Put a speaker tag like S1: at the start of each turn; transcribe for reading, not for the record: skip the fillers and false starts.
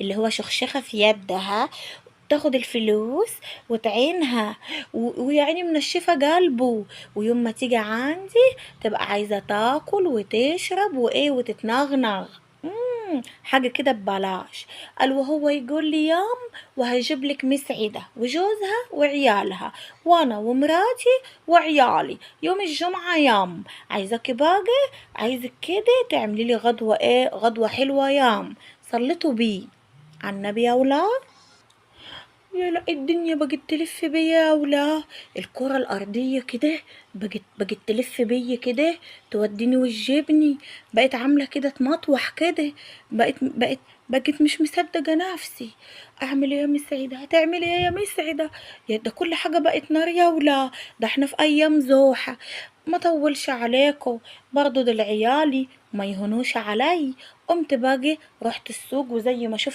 S1: اللي هو شخشخة في يدها، تاخد الفلوس وتعينها ويعني منشفة قلبه، ويوم ما تيجي عندي تبقى عايزة تاكل وتشرب وايه وتتنغنغ، حاجة كده ببلاش. قال وهو يقول لي يام وهيجيب لك مسعدة وجوزها وعيالها وانا ومراتي وعيالي يوم الجمعة يام، عايزاكي باقي، عايزك كده تعملي لي غدوة ايه، غدوة حلوة يام. صليتوا بيه على النبي يا ولاد. يا لا الدنيا بقت تلف بيا يا ولا، الكرة الأرضية كده بقت تلف بيا كده، توديني وتجيبني، بقت عاملة كده تمطوح كده، بقت مش مصدقة نفسي. أعمل إيه يا مسعدة؟ هتعملي إيه يا مسعدة؟ يا ده كل حاجة بقت نار يا ولا، ده احنا في أيام زوحة. ما طولش عليكم برضو، دول عيالي ما يهونوش علي. قمت باجي رحت السوق، وزي ما شفت